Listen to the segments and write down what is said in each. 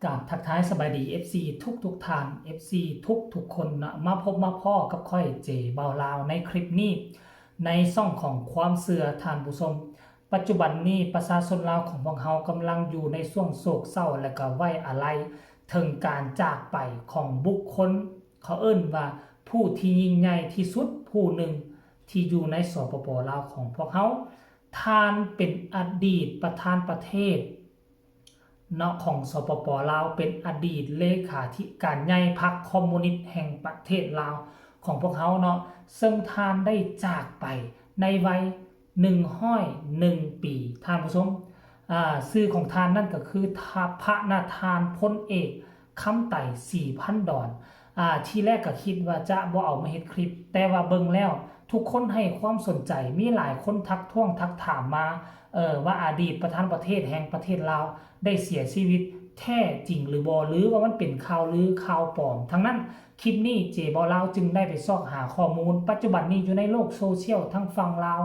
ກາບທັກທາຍສະບາຍດີ ເອັຟຊີ ທຸກໆທ່ານ ເອັຟຊີ ທຸກໆຄົນເນາະ ມາພົບມາພໍ້ກັບຂ້ອຍ ເຈ ບ່າວລາວ ໃນຄລິບນີ້ ໃນຊ່ອງຂອງຄວາມເຊື່ອ ທ່ານຜູ້ຊົມ. ປັດຈຸບັນນີ້ປະຊາຊົນລາວຂອງພວກເຮົາກຳລັງຢູ່ໃນຊ່ວງໂສກເສົ້າ ແລະກະໄວ້ອາໄລເຖິງການຈາກໄປຂອງບຸກຄົນ ເຂົາເອີ້ນວ່າຜູ້ທີ່ຍິ່ງໃຫຍ່ທີ່ສຸດຜູ້ໜຶ່ງທີ່ຢູ່ໃນ ສປປ ລາວ ຂອງພວກເຮົາ. ທ່ານເປັນອະດີດປະທານປະເທດເນາະ ຂອງ ສປປ ລາວ ເປັນອະດີດເລຂາທິການໃຫຍ່ພັກຄອມມູນິດແຫ່ງປະເທດລາວຂອງພວກເຮົາເນາະ ເຊິ່ງທ່ານໄດ້ຈາກໄປໃນໄວ ໜຶ່ງຮ້ອຍໜຶ່ງປີ ທ່ານຜູ້ຊົມ. ອາ ຊື່ຂອງທ່ານນັ້ນກໍຄື ພະນະທ່ານ ພົນເອກ ຄຳໄຕ ສີພັນດອນ. ອາ ທີແລກກໍຄິດວ່າຈະບໍ່ເອົາມາເຮັດຄລິບ ແຕ່ວ່າເບິ່ງແລ້ວທຸກຄົນໃຫ້ຄວາມສົນໃຈ ມີຫຼາຍຄົນທັກທ້ວງທັກຖາມມາ ເອີ ວ່າອະດີດປະທານປະເທດແຫ່ງປະເທດລາວໄດ້ເສຍຊີວິດແທ້ຈິງຫຼືບໍ່ ຫຼືວ່າມັນເປັນຂ່າວລືຂ່າວປອມ. ທັງນັ້ນ ຄລິບນີ້ ເຈ ບ່າວລາວ ຈຶ່ງໄດ້ໄປຊອກຫາຂໍ້ມູນ. ປັດຈຸບັນນີ້ຢູ່ໃນໂລກໂຊຊຽວທັງຝັ່ງລາວ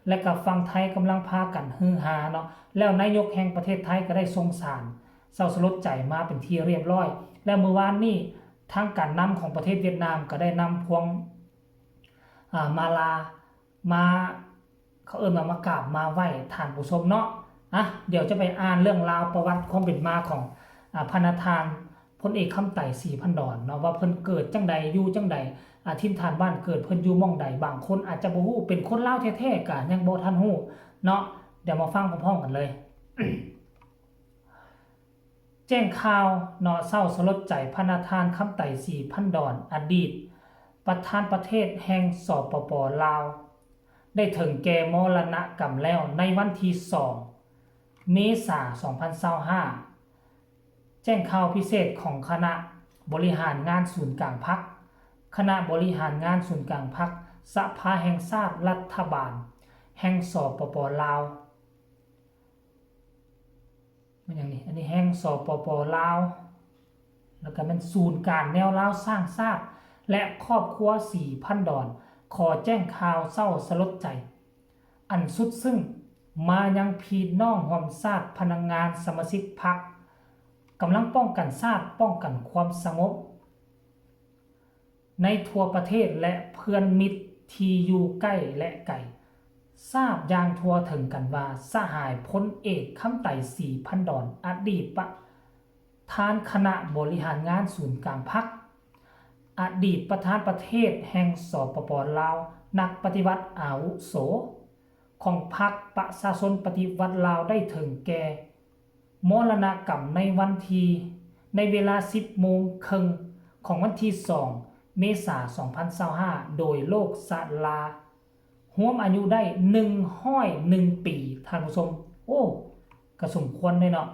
ແລະກະຝັ່ງໄທກຳລັງພາກັນຮືຮາເນາະ ແລ້ວນາຍົກແຫ່ງປະເທດໄທກໍໄດ້ສົ່ງສານເສົ້າສະຫຼົດໃຈມາເປັນທີ່ຮຽບຮ້ອຍ ແລ້ວມື້ວານນີ້ທາງການນຳຂອງປະເທດຫວຽດນາມກໍໄດ້ນຳພວງ ອາ ມາລາ ມາ ເຂົາເອີ້ນວ່າມາກາບມາໄຫວ້ ທ່ານຜູ້ຊົມເນາະ. ອະ ດຽວຈະໄປອ່ານເລື່ອງລາວປະຫວັດຄວາມເປັນມາຂອງ ອາ ພະນະທ່ານ ພົນເອກ ຄຳໄຕ ສີພັນດອນເນາະ ວ່າເພິ່ນເກີດຈັ່ງໃດ ຢູ່ຈັ່ງໃດ ອາ ຖິ່ນຖານບ້ານເກີດເພິ່ນຢູ່ໝ່ອງໃດ. ບາງຄົນອາດຈະບໍ່ຮູ້ ເປັນຄົນລາວແທ້ໆກະຍັງບໍ່ທັນຮູ້ເນາະ. ດຽວມາຟັງພ້ອມໆກັນເລີຍ. ແຈ້ງຂ່າວເນາະ ເສົ້າສະຫຼົດໃຈ ພະນະທ່ານ ຄຳໄຕ ສີພັນດອນ ອະດີດປະທານປະເທດແຫ່ງ ສປປ ລາວ ໄດ້ເຖິງແກ່ມໍລະນະກຳແລ້ວໃນວັນທີສອງ ເມສາ ສອງພັນຊາວຫ້າ. ແຈ້ງຂ່າວພິເສດຂອງຄະນະບໍລິຫານງານສູນກາງພັກ, ຄະນະບໍລິຫານງານສູນກາງພັກ, ສະພາແຫ່ງຊາດ, ລັດຖະບານແຫ່ງ ສປປ ລາວ. ແມ່ນຫຍັງນີ້? ອັນນີ້ແຫ່ງ ສປປ ລາວ ແລ້ວກໍແມ່ນສູນກາງແນວລາວສ້າງຊາດ ແລະ ຄອບຄົວສີພັນດອນ ຂໍແຈ້ງຂ່າວເສົ້າສະຫຼົດໃຈອັນສຸດຊຶ້ງມາຍັງພີ່ນ້ອງຮ່ວມຊາດ, ພະນັກງານ, ສະມາຊິກພັກ, ກຳລັງປ້ອງກັນຊາດ, ປ້ອງກັນຄວາມສະຫງົບ ໃນທົ່ວປະເທດ ແລະ ເພື່ອນມິດທີ່ຢູ່ໃກ້ ແລະ ໄກ. ຊາບຢ່າງທົ່ວເຖິງກັນວ່າ ສະຫາຍພົນເອກ ຄຳໄຕ ສີພັນດອນ ອະດີດປະທານຄະນະບໍລິຫານງານສູນກາງພັກ, ອະດີດປະທານປະເທດແຫ່ງ ສປປ ລາວ, ນັກປະຕິວັດອາວຸໂສຂອງພັກປະຊາຊົນປະຕິວັດລາວ ໄດ້ເຖິງແກ່ ມໍລະນະກຳໃນວັນທີ ໃນເວລາສິບໂມງເຄິ່ງຂອງວັນທີສອງ ເມສາ ສອງພັນຊາວຫ້າ ໂດຍໂລກຊະລາ ຮວມອາຍຸໄດ້ໜຶ່ງຮ້ອຍໜຶ່ງປີ ທ່ານຜູ້ຊົມ. ໂອ້ ກະສົມຄວນເດ້ເນາະ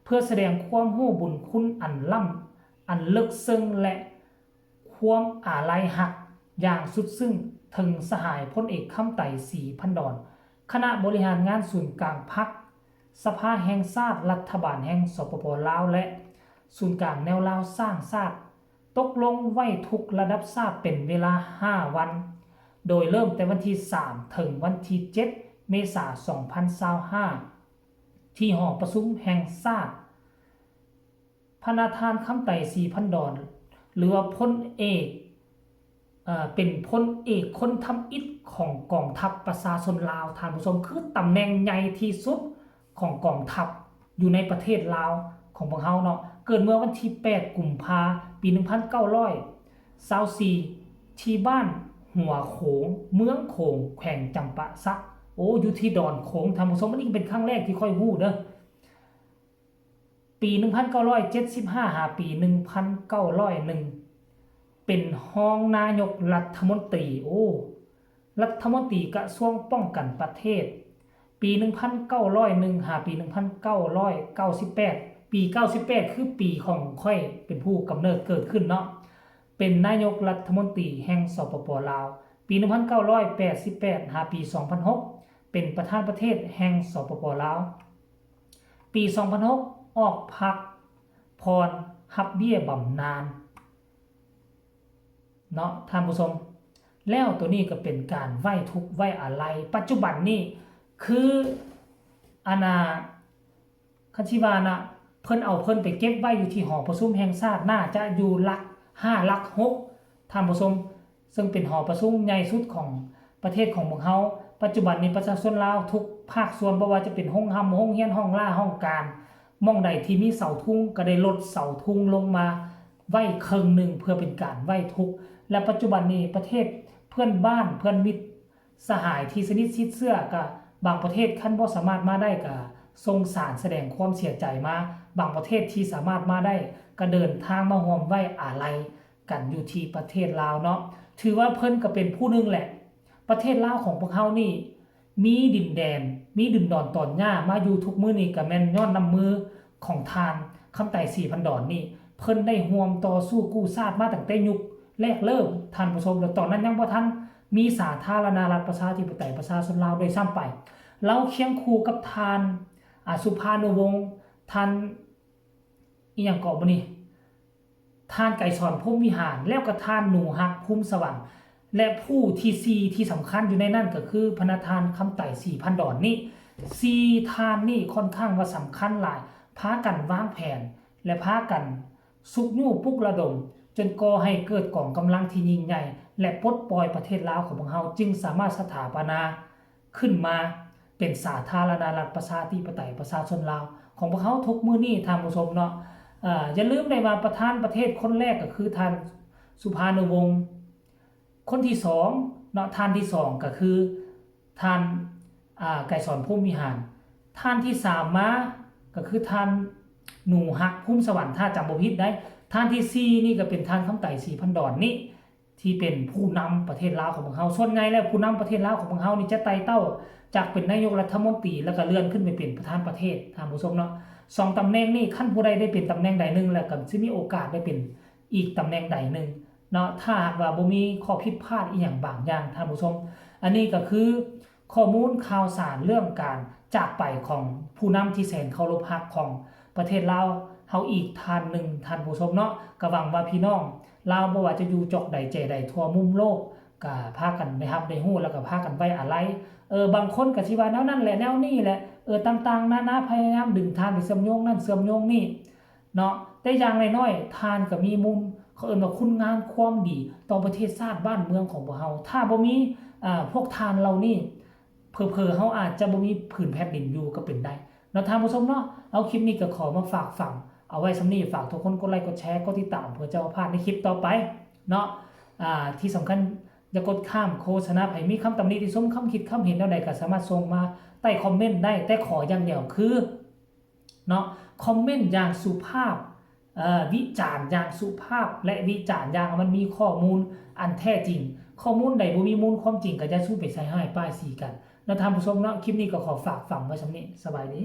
ເພື່ອສະແດງຄວາມຮູ້ບຸນຄຸນອັນລ້ຳ ອັນເລິກເຊິ່ງ ແລະ ຄວາມອາໄລຮັກຢ່າງສຸດຊຶ້ງເຖິງສະຫາຍພົນເອກ ຄຳໄຕ ສີພັນດອນ, ຄະນະບໍລິຫານງານສູນກາງພັກ, ສະພາແຫ່ງຊາດ, ລັດຖະບານແຫ່ງ ສປປ ລາວ ແລະ ສູນກາງແນວລາວສ້າງຊາດ ຕົກລົງໄວ້ທຸກລະດັບຊາດເປັນເວລາຫ້າວັນ ໂດຍເລີ່ມແຕ່ວັນທີສາມ ເຖິງວັນທີເຈັດ ເມສາ ສອງພັນຊາວຫ້າ ທີ່ຫໍປະຊຸມແຫ່ງຊາດ. ພະນະທ່ານ ຄຳໄຕ ສີພັນດອນ ຫຼືວ່າພົນເອກ ເອີ ເປັນພົນເອກຄົນທຳອິດຂອງກອງທັບປະຊາຊົນລາວ ທ່ານຜູ້ຊົມ, ຄືຕຳແໜ່ງໃຫຍ່ທີ່ສຸດຂອງກອງທັບຢູ່ໃນປະເທດລາວຂອງພວກເຮົາເນາະ. ເກີດເມື່ອວັນທີແປດ ກຸມພາ ປີໜຶ່ງພັນເກົ້າຮ້ອຍຊາວສີ່ ທີ່ບ້ານຫົວໂຂງ ເມືອງໂຂງ ແຂວງຈຳປາສັກ. ໂອ້ ຢູ່ທີ່ດອນໂຂງ ທ່ານຜູ້ຊົມ, ອັນນີ້ເປັນຄັ້ງແລກທີ່ຂ້ອຍຮູ້ເດີ້. ປີໜຶ່ງພັນເກົ້າຮ້ອຍເຈັດສິບຫ້າ ຫາປີໜຶ່ງພັນເກົ້າຮ້ອຍໜຶ່ງ ເປັນຮອງນາຍົກລັດຖະມົນຕີ, ໂອ້ ລັດຖະມົນຕີກະຊວງປ້ອງກັນປະເທດ. ປີໜຶ່ງພັນເກົ້າຮ້ອຍໜຶ່ງ ຫາປີໜຶ່ງພັນເກົ້າຮ້ອຍເກົ້າສິບແປດ, ປີເກົ້າສິບແປດ ຄືປີຂອງຂ້ອຍເປັນຜູ້ກຳເນີດເກີດຂຶ້ນເນາະ, ເປັນນາຍົກລັດຖະມົນຕີແຫ່ງ ສປປ ລາວ. ປີໜຶ່ງພັນເກົ້າຮ້ອຍແປດສິບແປດ ຫາປີສອງພັນຫົກ ເປັນປະທານປະເທດແຫ່ງ ສປປ ລາວ. ປີສອງພັນຫົກ ອອກພັກຜ່ອນຮັບເບ້ຍບຳນານເນາະ ທ່ານຜູ້ຊົມ. ແລ້ວໂຕນີ້ກໍເປັນການໄວ້ທຸກໄວ້ອາໄລ. ປັດຈຸບັນນີ້ຄື ອັນນ່າ ຄັນຊິວ່ານະ ໂພ ເພິ່ນເອົາເພິ່ນໄປເກັບໄວ້ຢູ່ທີ່ຫໍປະຊຸມແຫ່ງຊາດ ໜ້າຈະຢູ່ຫຼັກຫ້າ ຫຼັກຫົກ ທ່ານຜູ້ຊົມ, ເຊິ່ງເປັນຫໍປະຊຸມໃຫຍ່ສຸດຂອງປະເທດຂອງພວກເຮົາ. ປັດຈຸບັນນີ້ປະຊາຊົນລາວທຸກພາກສ່ວນ ບໍ່ວ່າຈະເປັນໂຮງຮ່ຳໂຮງຮຽນ ຫ້ອງລາຫ້ອງການ ໝ່ອງໃດທີ່ມີເສົາທຸງ ກໍໄດ້ລົດເສົາທຸງລົງມາໄວ້ເຄິ່ງໜຶ່ງ ເພື່ອເປັນການໄວ້ທຸກ ແລະ ປັດຈຸບັນນີ້ປະເທດເພື່ອນບ້ານ ເພື່ອນມິດ ສະຫາຍທີ່ສະໜິດຊິດເຊື້ອ ກະບາງປະເທດຄັນບໍ່ສາມາດມາໄດ້ ກະສົ່ງສານສະແດງຄວາມເສຍໃຈມາ, ບາງປະເທດທີ່ສາມາດມາໄດ້ ກະເດີນທາງມາຮ່ວມໄວ້ອາໄລກັນຢູ່ທີ່ປະເທດລາວເນາະ. ຖືວ່າເພິ່ນກະເປັນຜູ້ໜຶ່ງແຫຼະ. ປະເທດລາວຂອງພວກເຮົານີ້ມີດິນແດນ ມີດິນດອນຕອນຫຍ້າມາຢູ່ທຸກມື້ນີ້ ກະແມ່ນຍ້ອນນ້ຳມືຂອງທ່ານຄຳໄຕ ສີພັນດອນນີ້. ເພິ່ນໄດ້ຮ່ວມຕໍ່ສູ້ກູ້ຊາດມາຕັ້ງແຕ່ຍຸກແລກເລີ່ມ ທ່ານຜູ້ຊົມ, ແລະ ຕອນນັ້ນຍັງບໍ່ທັນ ມີສາທາລະນະລັດປະຊາທິປະໄຕປະຊາຊົນລາວດ້ວຍຊ້ຳໄປ. ລາວຄຽງຄູ່ກັບທ່ານ ອາ ສຸພານຸວົງ ທ່ານ ອີ່ຫຍັງເກາະ ບາດນີ້ ທ່ານໄກສອນ ພົມວິຫານ ແລ້ວກໍທ່ານ ໜູຮັກ ພູມສະຫວັນ ແລະ ຜູ້ທີສີ່ທີ່ສຳຄັນຢູ່ໃນນັ້ນກໍຄືພະນະທ່ານຄຳໄຕ ສີພັນດອນນີ້. ສີ່ທ່ານນີ້ຂ້ອນຂ້າງວ່າສຳຄັນຫຼາຍ, ພາກັນວາງແຜນ ແລະ ພາກັນຊຸກຍູ້ປຸກລະດົມ ຈົນກໍ່ໃຫ້ເກີດກອງກຳລັງທີ່ຍິ່ງໃຫຍ່ ແລະ ປົດປ່ອຍປະເທດລາວຂອງພວກເຮົາ ຈຶ່ງສາມາດສະຖາປະນາຂຶ້ນມາເປັນສາທາລະນະລັດປະຊາທິປະໄຕປະຊາຊົນລາວຂອງພວກເຮົາທຸກມື້ນີ້ ທ່ານຜູ້ຊົມເນາະ. ເອີ ຢ່າລືມໄດ້ວ່າປະທານປະເທດຄົນແລກກໍຄືທ່ານ ສຸພານຸວົງ ຄົນທີສອງເນາະ, ທ່ານທີສອງກໍຄືທ່ານ ອາ ໄກສອນ ພົມວິຫານ, ທ່ານທີສາມມາກໍຄືທ່ານ ໜູຮັກ ພູມສະຫວັນ ຖ້າຈຳບໍ່ຜິດໄດ໋, ທ່ານທີສີ່ນີ້ກໍເປັນທ່ານຄຳໄຕ ສີພັນດອນນີ້ ທີ່ເປັນຜູ້ນຳປະເທດລາວຂອງພວກເຮົາ. ສ່ວນໃຫຍ່ແລ້ວຜູ້ນຳປະເທດລາວຂອງພວກເຮົານີ້ຈະໄຕ່ເຕົ້າຈາກເປັນນາຍົກລັດຖະມົນຕີ ແລ້ວກໍເລື່ອນຂຶ້ນໄປເປັນປະທານປະເທດ ທ່ານຜູ້ຊົມເນາະ. ສອງຕຳແໜ່ງນີ້ ຄັນຜູ້ໃດໄດ້ເປັນຕຳແໜ່ງໃດໜຶ່ງ ແລ້ວກໍຊິມີໂອກາດໄດ້ເປັນ ອີກຕຳແໜ່ງໃດໜຶ່ງເນາະ ຖ້າຫາກວ່າບໍ່ມີຂໍ້ຜິດພາດອີ່ຫຍັງບາງຢ່າງ ທ່ານຜູ້ຊົມ. ອັນນີ້ກໍຄືຂໍ້ມູນຂ່າວສານເລື່ອງການຈາກໄປຂອງຜູ້ນຳທີ່ແສນເຄົາລົບຮັກຂອງປະເທດລາວເຮົາອີກທ່ານໜຶ່ງ ທ່ານຜູ້ຊົມເນາະ. ກໍຫວັງວ່າພີ່ນ້ອງລາວ ບໍ່ວ່າຈະຢູ່ຈອກໃດແຈໃດທົ່ວມຸມໂລກ ກໍພາກັນໄດ້ຮັບໄດ້ຮູ້ ແລ້ວກໍພາກັນໄວ້ອາໄລ. ເອີ ບາງຄົນກໍຊິວ່າແນວນັ້ນແຫຼະ ແນວນີ້ແຫຼະ ເອີ ຕ່າງໆນານາ ພະຍາຍາມດຶງທ່ານໄປເຊື່ອມໂຍງນັ້ນເຊື່ອມໂຍງນີ້ ເນາະ, ແຕ່ຢ່າງໜ້ອຍໆທ່ານກໍມີມູນ ເຂົາເອີ້ນວ່າຄຸນງາມຄວາມດີຕໍ່ປະເທດຊາດບ້ານເມືອງຂອງພວກເຮົາ. ຖ້າບໍ່ມີ ອາ ພວກທ່ານເຫຼົ່ານີ້ ເຜີໆເຮົາອາດຈະບໍ່ມີຜືນແຜ່ນດິນຢູ່ກໍເປັນໄດ້ເນາະ ທ່ານຜູ້ຊົມເນາະ. ເອົາ ຄລິບນີ້ກໍຂໍມາຝາກຝັງເອົາໄວ້ສ່ຳນີ້, ຝາກທຸກຄົນກົດໄລກົດແຊ ກົດຕິດຕາມ ເພື່ອຈະບໍ່ພາດໃນຄລິບຕໍ່ໄປເນາະ. ອາ ທີ່ສຳຄັນ ຢ່າກົດຂ້າມໂຄສະນາໄປ. ມີຄຳຕຳໜິຕິຊົມ ຄຳຄິດຄຳເຫັນແນວໃດກໍສາມາດສົ່ງມາໃຕ້ຄອມເມັນໄດ້, ແຕ່ຂໍຢ່າງດຽວຄື ເນາະ ຄອມເມັນຢ່າງສຸພາບ, ເອີ ວິຈານຢ່າງສຸພາບ ແລະ ວິຈານຢ່າງມັນມີຂໍ້ມູນອັນແທ້ຈິງ. ຂໍ້ມູນໃດບໍ່ມີມູນຄວາມຈິງ ກໍຢ່າສູ່ໄປໃສ່ຮ້າຍປ້າຍສີກັນເນາະ ທ່ານຜູ້ຊົມເນາະ. ຄລິບນີ້ກໍຂໍຝາກຝັງໄວ້ສ່ຳນີ້. ສະບາຍດີ.